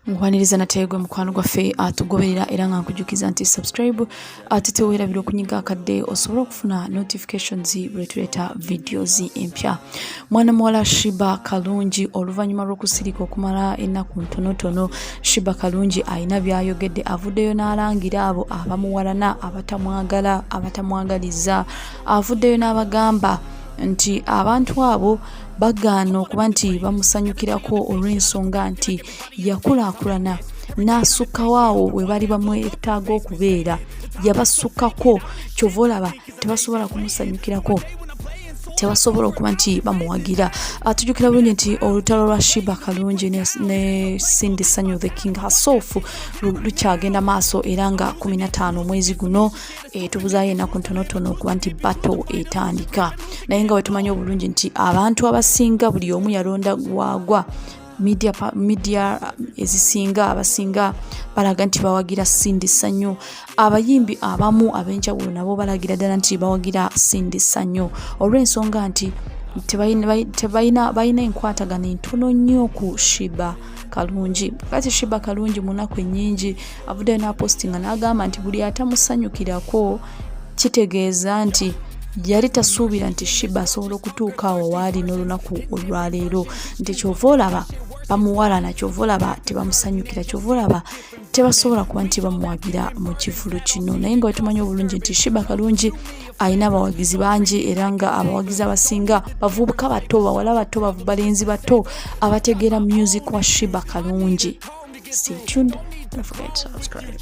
Nkwaniriza nate gwe mukwano gwaffe atugoberera era nga nkujukiza nti subscribe ate teweerabira okunyiga akadde osobole okufuna notifications bwe tuleeta videos empya. Mwana muwala Shiba Kalungi oluvannyuma lw'okusirika okumala ennaku ntonotono, Shiba Kalungi alina by'ayogedde, avuddeyo n'alangira abo abamuwalana, abatamwagala, abatamwagaliza, avuddeyo n'abagamba nti abantu abo bagaana okuba nti bamusanyukirako olw'ensonga nti yakulaakulana n'asukkawo awo we bali bamwetaaga okubeera, yabasukkako, kyova olaba tebasobola kumusanyukirako, tebasobola okuba nti bamuwagira. Tujjukira bulungi nti olutalo lwa Shiba Kalungi ne Cindy Sanyu the King herself lukyagenda maaso era nga 15 omwezi guno, tubuzaayo ennaku ntonotono okuba nti battle etandika. Naye nga wetumanyi obulungi nti abantu abasinga buli omu yalonda waagwa, media ezisinga abasinga balaga nti bawagira Cindy Sanyu, abayimbi abamu ab'enjawulo nabo balagira ddala nti bawagira Cindy Sanyu olw'ensonga nti balina enkwatagana entono nnyo ku Shiba Kalungi. Kati Shiba Kalungi mu nnaku ennyingi avuddeyo n'apostinga n'agamba nti buli atamusanyukirako kitegeeza nti yali tasuubira nti Shiba asobola okutuuka awo waali n'olunaku olwaleero, nti kyova olaba bamuwalana, kyova olaba tebamusanyukira, kyova olaba tebasobola kuba nti bamuwagira mu kivulu kino. Naye nga wetumanyi obulungi nti Shiba Kalungi alina abawagizi bangi era nga abawagizi abasinga bavubuka bato, bawala bato, balenzi bato abategeera music wa Shiba Kalungi. Stay tuned, don't forget to subscribe.